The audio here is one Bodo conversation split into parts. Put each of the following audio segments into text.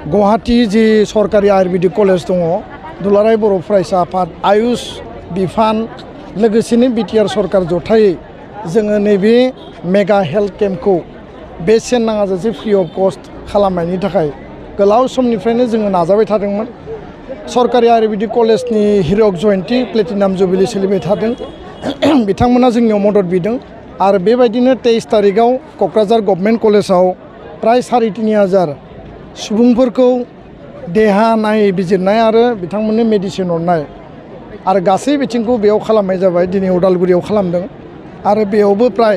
गुवाहाटी जी सरकारि आयुर्वेदिक कलेज दङ दुलाराय बर' फरायसा आफाद आयुष बिफान लोगोसेनो बिटिआर सरकार जथायै जोङो नैबे मेगा हेल्थ केम्पखौ बेसेन नाङाजासे फ्रि अफ कस्ट खालामनायनि थाखाय गोलाव समनिफ्रायनो जोङो नाजाबाय थादोंमोन। सरकारि आयुर्वेदिक कलेजनि हिरक जयन्ती प्लेटिनाम जुबिलि सोलिबाय थादों बिथांमोना जोंनियाव मदद बिदों आरो बेबायदिनो 23 तारिखआव क'क्राझार गभर्नमेन्ट कलेजाव प्राय 3,500 सुबुंफोरखौ देहा नायबिजिरनाय आरो बिथांमोननो मेडिसिन हरनाय आरो गासै बिथिंखौ बेयाव खालामनाय जाबाय। दिनै उदालगुरियाव खालामदों आरो बेयावबो प्राय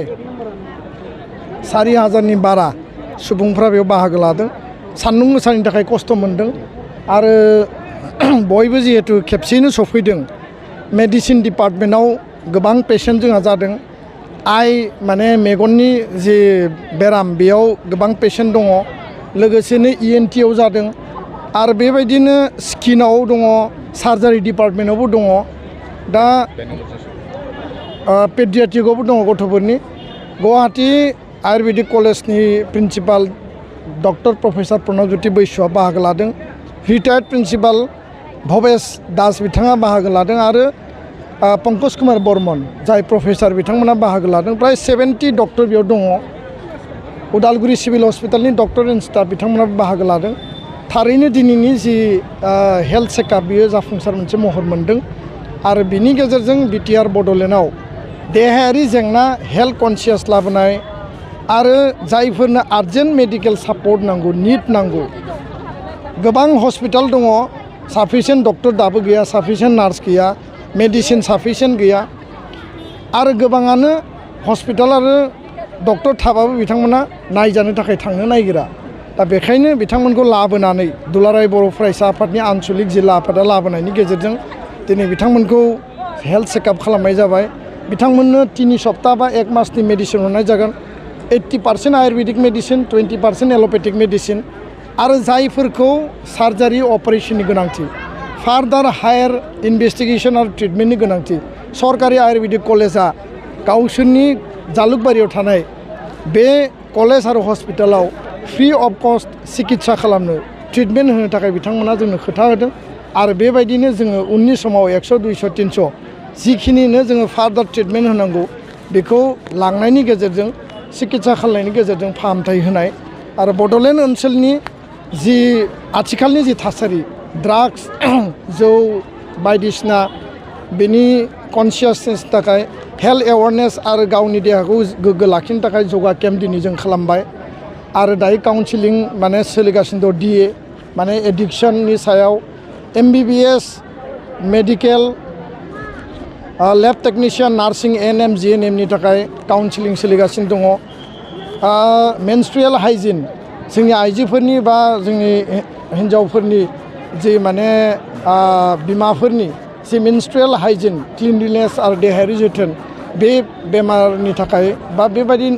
4,000नि बारा सुबुंफ्रा बेयाव बाहागो लादों। सान्दुं गोसानि थाखाय खस्थ' मोनदों आरो बयबो जिहेतु खेबसेयैनो सफैदों मेडिसिन डिपार्टमेन्टआव गोबां पेशेन्ट जोंहा जादों। आइ माने मेगननि जे बेराम बेयाव गोबां पेशेन्ट दङ, लोगोसेनो ENTआव जादों आरो बेबायदिनो स्किनाव दङ, सार्जारि डिपार्टमेन्टआवबो दङ, दा पेडियाट्रिकआवबो दङ गथ'फोरनि। गुवाहाटी आयुर्वेदिक कलेजनि प्रिन्सिपाल डक्टर प्रफेसर प्रणबज्योति बैसुआ बाहागो लादों, रिटायार्ड प्रिन्सिपाल भबेश दास बिथाङा बाहागो लादों आरो पंकज कुमार बर्मन जाय प्रफेसर बिथांमोना बाहागो लादों। प्राय 70 डक्टर बेयाव दङ। उदालगुरि सिभिल हस्पिटालनि डक्टर एन्ड स्टाफ बिथांमोनाबो बाहागो लादों। थारैनो दिनैनि जि हेल्थ चेकआप बियो जाफुंसार मोनसे महर मोन्दों आरो बिनि गेजेरजों बिटिआर बड'लेण्डआव देहायारि जेंना हेल्थ कनसियास लाबोनाय आरो जायफोरनो आर्जेन्ट मेडिकेल सापर्ट नांगौ, निड नांगौ, गोबां हस्पिटाल दङ, साफिसियेन्ट डक्टर दाबो गैया, साफिसियेन्ट नार्स गैया, मेडिसिन साफिसियेन्ट गैया आरो गोबाङानो हस्पिटाल आरो डक्टर थाबाबो बिथांमोना नायजानो थाखाय थांनो नागिरा। दा बेखायनो बिथांमोनखौ लाबोनानै दुलाराय बर' फरायसा आफादनि आनसलिक जिल्ला आफादा लाबोनायनि गेजेरजों दिनै बिथांमोनखौ हेल्थ चेकआप खालामनाय जाबाय। बिथांमोननो 3 सप्ता बा 1 मासनि मेडिसिन हरनाय जागोन। 80% आयुर्वेदिक मेडिसिन, 20% एल'पेथिक मेडिसिन आरो जायफोरखौ सार्जारि अपारेशननि गोनांथि, फार्दार हायार इनभेस्टिगेसन आरो ट्रिटमेन्टनि गोनांथि, सरकारि आयुर्वेदिक कलेजा गावसोरनि जालुकबारियाव थानाय बे कलेज आरो हस्पिटालाव फ्रि अफ कस्ट सिकित्सा खालामनो, ट्रिटमेन्ट होनो थाखाय बिथांमोना जोंनो खोथा होदों आरो बेबायदिनो जोङो उननि समाव 100, 200, 300 जिखिनिनो जोङो फार्दार ट्रिटमेन्ट होनांगौ बेखौ लांनायनि गेजेरजों सिकित्सा खालामनायनि गेजेरजों फाहामथाय होनाय आरो बड'लेण्ड ओनसोलनि जि आथिखालनि जि थासारि, ड्राग्स जौ बायदिसिना बेनि कनसियासनेसनि थाखाय हेल्थ एवारनेस आरो गावनि देहाखौ गोग्गो लाखिनो थाखाय जगा केम्प दिनै जों खालामबाय आरो दायो काउन्सिलिं माने सोलिगासिनो दं। DA माने एडिक्सननि सायाव, MBBS मेडिकेल लेब टेकनिशियान, नार्सिं, ANM, GNMनि थाखाय काउन्सिलिं सोलिगासिनो दङ। मेनस्ट्रुएल हाइजिन जोंनि आइजोफोरनि बा जोंनि हिन्जावफोरनि जि माने बिमाफोरनि जि मेनस्ट्रुएल हाइजिन, क्लिनलिनेस आरो देहायारि जोथोन, बे बेमारनि थाखाय बा बेबायदि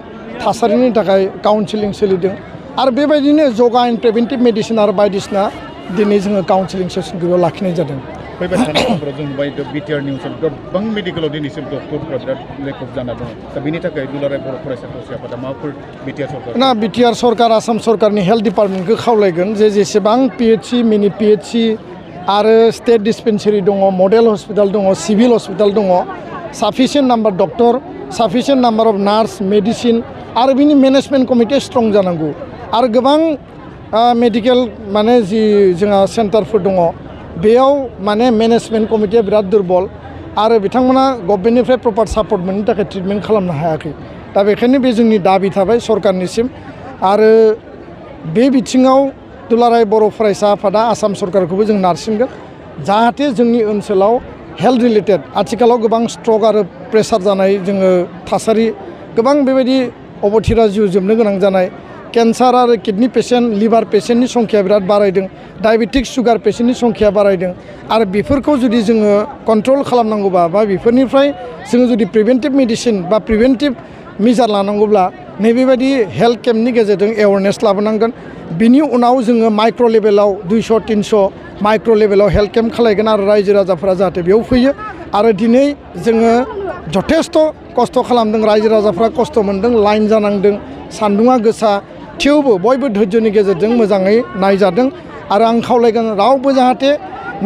थासारिनि थाखाय काउन्सिलिं सोलिदों आरो बेबायदिनो जगा एन्ड प्रिभेन्टिभ मेडिसिन आरो बायदिसिना दिनै जोङो काउन्सिलिं सेसनखौ लाखिनाय जादों। फैबाय थानाय समफोराव जों नुबाय बिटिआरनि ओनसोल गोबां मेडिकेलाव दिनैसिम डक्टरफोरा बिराद लेकअफ जाना दङ। दा बेनि थाखाय दुलाराय बर' फरायसा आफादा माबाफोर बिटिआर सरकार आसाम सरकारनि हेल्थ डिपार्टमेन्टखौ खावलायगोन जे जेसेबां PHC, मिनि PHC आरो स्टेट डिस्पेन्सारि दङ, मडेल हस्पिटाल दङ, सिभिल हस्पिटाल दङ, sufficient number doctor, sufficient number of nurse, medicine आरो बिनि मेनेजमेन्ट कमिटि स्ट्रं जानांगौ आरो गोबां मेडिकेल माने जि जोंहा सेन्टारफोर दङ बेयाव माने मेनेजमेन्ट कमिटिया बिराद दुरबल आरो बिथांमोना गभर्नमेन्टनिफ्राय प्रपार सापर्ट मोननो थाखाय ट्रिटमेन्ट खालामनो हायाखै। दा बेखायनो बे जोंनि दाबि थाबाय सरकारनिसिम आरो बे बिथिङाव दुलाराय बर' फरायसा आफादा आसाम सरकारखौबो जों नारसिनगोन जाहाथे जोंनि ओनसोलाव हेल्थ रिलेटेड आथिखालाव गोबां स्ट्रक आरो प्रेसार जानाय जोङो थासारि, गोबां बेबायदि अबथिरा जिउ जोबनो गोनां जानाय, केन्सार आरो किडनि पेशेन्ट, लिभार पेशेन्टनि संख्या बिराद बारायदों, डायबेटिक सुगार पेशेन्टनि संख्या बारायदों आरो बेफोरखौ जुदि जोङो कन्ट्रल खालामनांगौबा बा बेफोरनिफ्राय जोङो जुदि प्रिभेन्टिभ मेडिसिन बा प्रिभेन्टिभ मेजार लानांगौब्ला नैबेबायदि हेल्थ केम्पनि गेजेरजों एवारनेस लाबोनांगोन। बिनि उनाव जोङो माइक्र' लेभेलाव 200, 300 माइक्र' लेभेलाव हेल्थ केम्प खालायगोन आरो रायजो राजाफोरा जाहाथे बेयाव फैयो आरो दिनै जोङो जथेस्थ' खस्थ' खालामदों, रायजो राजाफ्रा खस्थ' मोनदों, लाइन जानांदों, सान्दुङा गोसा, थेवबो बयबो धैर्यनि गेजेरजों मोजाङै नायजादों आरो आं खावलायगोन रावबो जाहाथे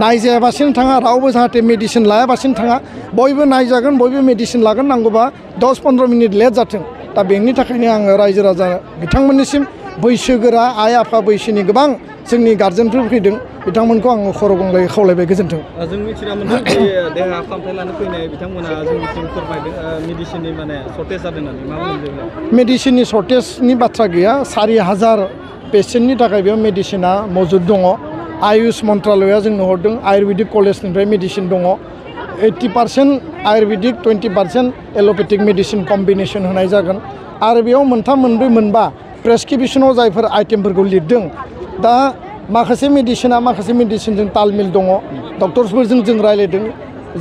नायजायाबासिनो थाङा रावबो जाहाथे मेडिसिन लायाबासिनो थाङा बयबो नायजागोन बयबो मेडिसिन लागोन नांगौबा 10-15 मिनिट लेट जाथों दा बेनि थाखायनो आङो रायजो राजा बिथांमोननिसिम बैसोगोरा आइ आफा बैसोनि गोबां जोंनि गार्जेनफोर फैदों बिथांमोनखौ आङो खर' गंग्लायै खावलायबाय गोजोन्थों। जों मिथिना मोनदों बे देहा फाहामथाय लानो फैनाय बिथांमोना जोंनिसिम फोरमायदों मेडिसिननि माने सर्टेज जादों होननानै मा बुंदों? मेडिसिननि सर्टेजनि बाथ्रा गैया 4,000 पेसेन्टनि थाखाय बेयाव मेडिसिना मौजुद दङ। आयुष मन्त्रालया जोंनो हरदों आयुर्वेदिक कलेजनिफ्राय मेडिसिन दङ 80% आयुर्वेदिक 20% एल'पेथिक मेडिसिन कम्बिनेसन होनाय जागोन आरो बेयाव मोनथाम मोनब्रै मोनबा प्रेसक्रिपसनाव जायफोर आइटेमफोरखौ लिरदों दा माखासे मेडिसिनजों तालमिल दङ डक्टरफोरजों जों रायज्लायदों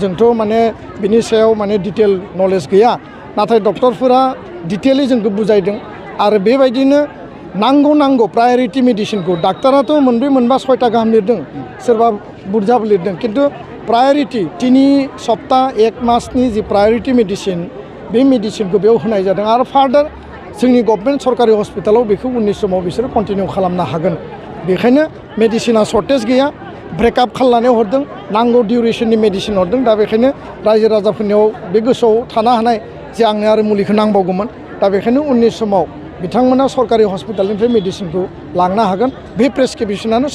जोंथ' माने बिनि सायाव माने डिटेल नलेज गैया नाथाय डक्टरफोरा डिटेलै जोंखौ बुजायदों आरो बेबायदिनो नांगौ प्रायरिटि मेडिसिनखौ डाक्टाराथ' मोनब्रै मोनबा 6टा गाहाम लिरदों सोरबा बुरजाबो लिरदों खिन्थु प्रायरिटि 3 सप्ता 1 मासनि जि प्रायरिटि मेडिसिन बे मेडिसिनखौ बेयाव होनाय जादों आरो फार्दार जोंनि गभर्नमेन्ट सरकारि हस्पिटालाव बेखौ उननि समाव बिसोरो कन्टिनिउ खालामनो हागोन बेखायनो मेडिसिना सर्टेज गैया ब्रेकआप खालामनानै हरदों नांगौ डिउरेसननि मेडिसिन हरदों दा बेखायनो रायजो राजाफोरनियाव बे गोसोआव थानो हानाय जे आंनो आरो मुलिखौ नांबावगौमोन दा बेखायनो उननि समाव बिथांमोना सरकारि हस्पिटालनिफ्राय मेडिसिनखौ लांनो हागोन बे प्रेसक्रिपसनानो